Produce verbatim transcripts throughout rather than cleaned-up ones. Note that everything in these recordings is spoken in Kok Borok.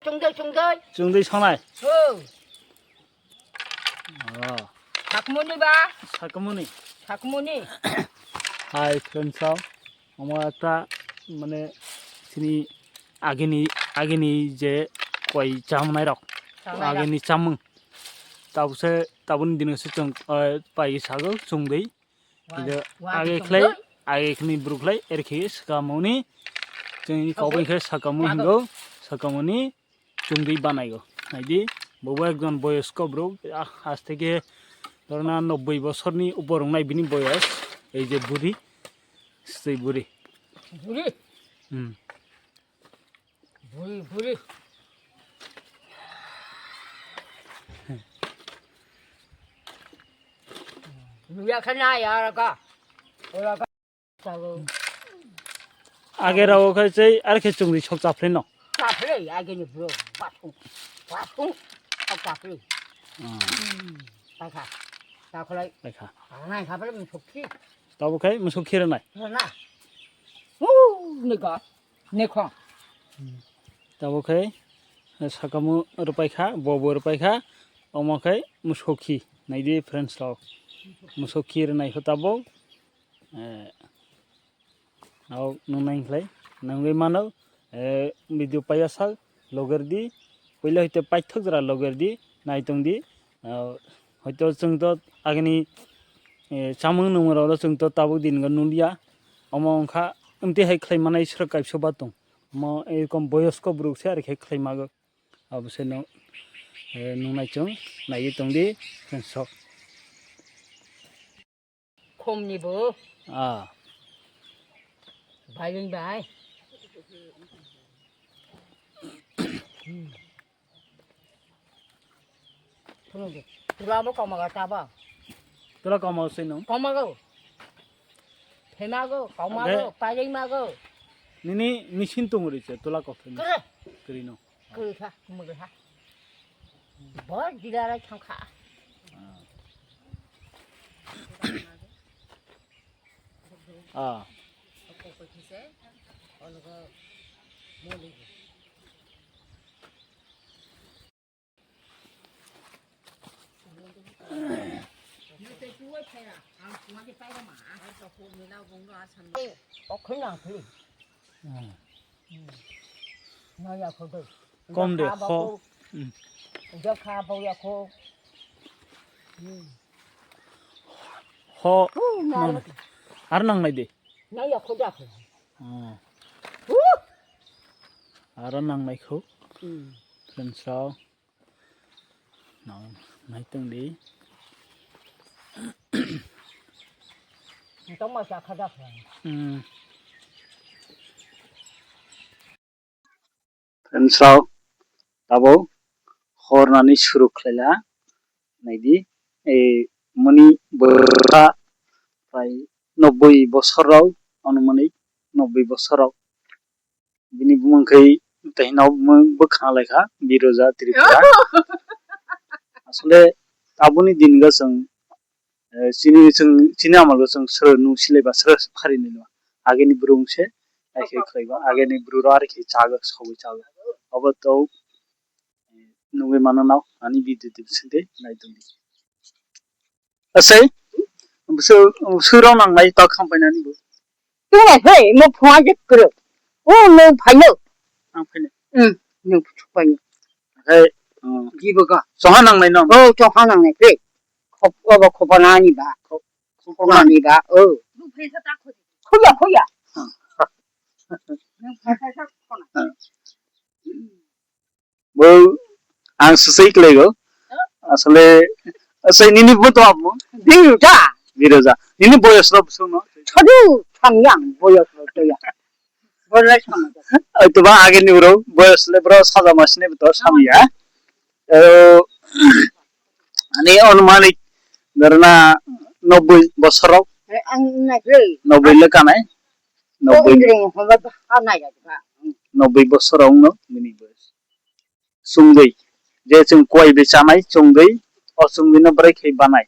Chungdoi, chungdoi. Chungdoi sonai. Oh. Oh. Sakmoni ba? Sakmoni. Sakmoni. Hai, friends, so, omo ekta, mane, chini agini, agini je koi chamnai rok. Chamnai rok. Agini chamung. Tabukhe, tabukni dino se chwng, eh, pai sago, chungdoi. Wa-, Khe wa age khe khlai, chungdoi. Age khni bwrwk khlai, er khe sakamoni, chwngni Sago. Koboi khe sakamo Sago. Hingo, sakamoni chungdoi banaigo. Naidi, bobo ekjon boyosko bwrwk, ah, aste khe dhorna nobboi bosorni upor wngnai bini boyos, ei je buri, sei buri. Buri? Hmm. Buri, buri. Nuya khana ya raka. Ora ka. Sago. Age rao khai sei, ar khe chungdoi sok chaphlai no. Chaphlai, age ni bro. Bathung. Bathung. Sok chaphlai. Hmm. Hmm. Paikha. Chaphlai. Paikha. Anai chaphlai msukhi. Tabo khai msukhi rwnai. Rwna. Hu, nega. Nekho. Tabo khai sakamo rwpai kha, bobo rwpai kha, omo khai msukhi. Naidi friends rok. Msukhi rwnai kho tabo. Eh, Nao nung nai khlai, nungwi mano, eh, video paiya sak, loger di, puila hoite paithak jora loger di, nai tong di, ah, hoito chwng to agini, eh, chamung nungmung rok chwng to tabuk din go nuliya, omo wngkha, amtwi hai khlai manai srwk kaisa ba tong, omo erokom boyosko borok se ari khe khlai mago, abo se no, eh, nung nai chwng, naiwi tong di, sok. Khumni bo. Ah. Bailing bai. Hmm. Khumni. Tula bo komaga taba. Tula komaga sino. Komago. Themago, komago, Oke. Bailing mago. Nini machine tong ri che tula kok thani. Kre. Krino. Kwrwi kha, mwrwi kha. Bo dilara thang kha. Ah. Okhoi nang thli. Hmm. Hmm. Nang ya kho doi. Kom de, Uda kha kho. Bo. Hmm. Uda kha bo ya kho. Hmm. Ho. Uh, nang. Nang. Ar nang nai de. Nang ya kho da kho. Hmm. Uh. Aro nang nai kho. Hmm. Friends rok. Nang nai tong di. Tong ma sa kha da kho. Hmm. Friends rok, tabo hor nani suru khlaila, naidi, e, mani bwsa prai nobboi bosor rok, ano mani nobboi bosor rok. Bini bumung khai, tei no bumung bwkhang lai kha, Biroja Tripura. Asole, aboni din ga chwng, Eh, chini chwng, chini amal bo chwng sro nung silai ba sro phari nai no. Ageni bwrung se, ai khe khlai ba, ageni bwrung ro ari khe chago, sogwi chago. Obo to, eh, nugwi mano no, ani video tip sinde nai tong di. Asai, bwswk, bwswk rok nang nai tok kham painani bo. Tungnaikhe, mo phunga je kwrwi. O, nwng phaino. Ang phaino. Hmm, nwng phaino. Hai, hmm. Gibo ga. Chongha nangnai no? O, chongha nangnai khe. Khop-, obo khopanani ba. Khop-, khopanani ba, o. Khoya, khoya. Hmm. Nwng phaisa khona. Hmm. Bo ang swsai kwlaigo. Asole, asai nini bo to amo? Biroja. Biroja. Nini boyos ro bwswk no? Thodu, thang yang boyos ro to ya. Boyos ro sama. Ai to ba age ni bro, boyos le bro saja masine to sami ya. Eh, ani anumanik dharna nobboi bosor rok. Eh, ang na gre. Nobboi le kanai. Nobboi. Nobboi bosor rok no nini boyos. Chungdwi. Je chwng kuai bai chanai chungdwi, o chungdwi no bwrwi khai banai.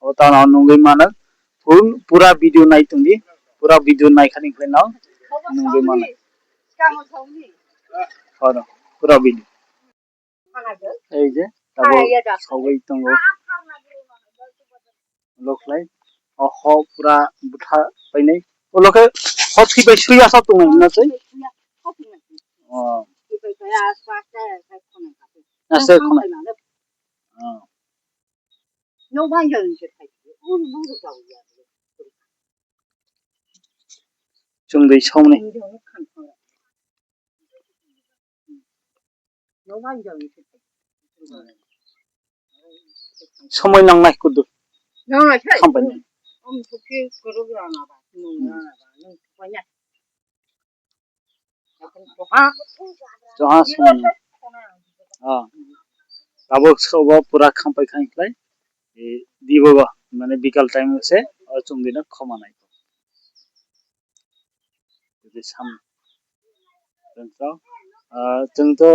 O tano nungwi mano. Full pura video nai tongdi. Pura video nai khani khlai no nungwi mano. Hono, pura video. Ei je, tabuk sogwi tongo. Lokhlai. O ho pura bwtha painai. O lokhe ho thwi bai swi asa tongnai na se. Oh. Asa khonai. Oh. Chwng dui songni. Somoi nangnai kudu. Khambai nai. Choha songni. Ah. Tabuk sobo pura khampai khankhlai. E, dibo ba, mane bikal time se, o chwng dino khoma nai. Jadi sam. Tengso, ah, chwng to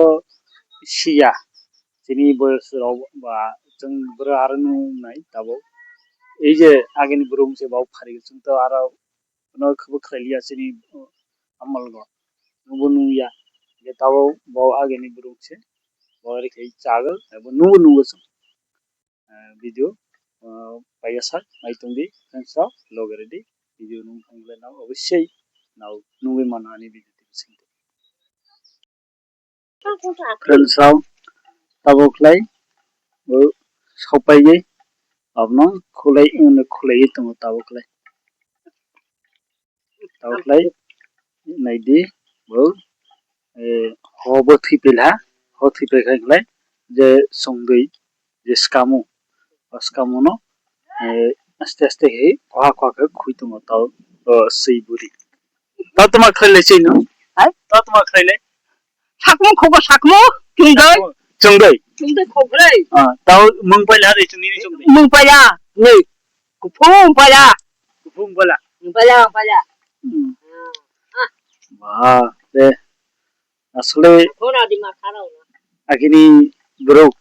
siya. Chini boyos rok ba chwng bwrwi aro nung nai tabuk. Ei je agini brum se bau phari chwng to aro no khubu khlai liya chini, uh, amal go. Nubo nung ya. Je tabo bo agini brum se. Bo ri khai chagwk, abo nubo nungo chwng. Uh, video, uh, paiya sak nai tong di, thanks so, loge ready. Video nung thang le nao, obviously, nao nungwi mano ani video twi bising. Friends rok, tabuk lai, bo sopaigwi, abono khulai, khulaiwi tongo tabuk lai. Tabuk lai, naidi, bo, eh, ho bo thwipilha, ho thwipilha khlai, je songdwi, je swkamo, o swkamo no, eh, aste aste khe koha koha khe khui tongo tao, o swi buri. Tao toma khlai lai chwino? Hai? Tao toma khlai lai? Sakmo khogo sakmo, chwngdoi. Chwngdoi. Chwngdoi khograi. Ah, tao mung paila re chwngni chwngdoi. Mung paila, nei. Kuphung paila. Kuphung paila. Mung paila, mung paila. Hmm. Ah. Ba, de. Asole agini borok,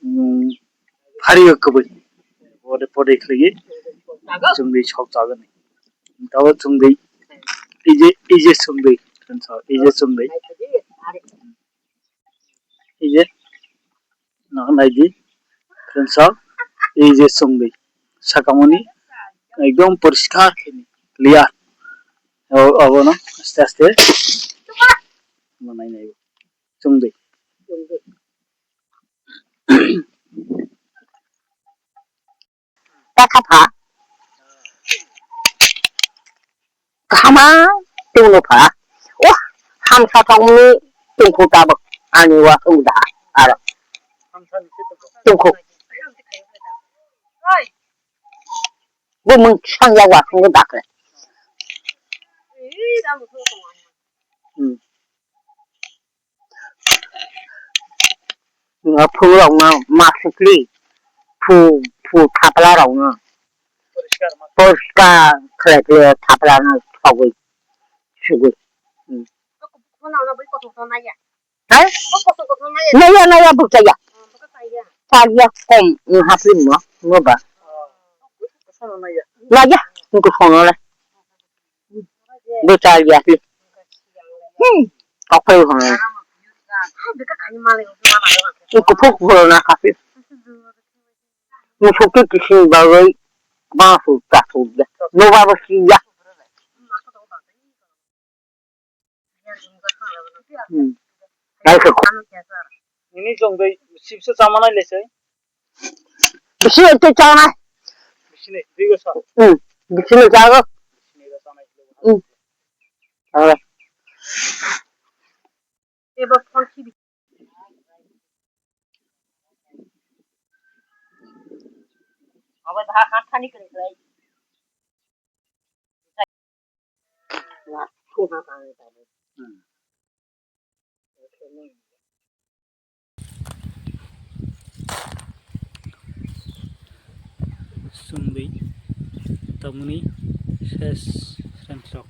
mm, phari o kwbwi. Pode pode khlaiwi chwngdwi sok chagani. Tabo chwngdwi, ije, ije chwngdwi, ije chwngdwi. Ije. Nang naidi, friends rok, ei je chwngdwi, sakamoni ekdom poriskar khe ni clear. O, abono aste aste manai nai chwngdwi. Takha pha. Kahama tongno pha. Oh, hamsa thangmani tongkhu tabuk ani wa thung da aro. Tongkhu. Bo mung sang ya wa thung da kre. Hmm. Nga phungrokno ma sukli, phu, phu thaprarokno poriskar khlai khlai thaprarokno sogwi, sugwi. Hmm. Hai? Naya, naya, bukchaya. Chaya kom, hapli mo, mo ba. Naya, nungku sono le. Bo chal ya si. Hmm. Kok phe hon. Ko phu phu na ka si. Mo so ke kisi ba wei. Ba su ta su ya. No ba ba si ya. Hmm. Ai ko. Ini jong dei sipse chamana le se. Bisi ekte chana. Bisi ne, dui bosor. Hmm. Bisi ne chago. Hmm. Ah. Eba phone si. Aba daha khat thani kene khlai. Chwngdwi tamoni ses sremsok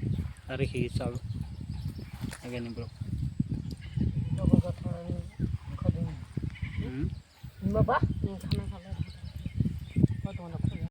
ari khe chal agani borok. Hmm. Baba, hmm, khana khala. Bo dona khana.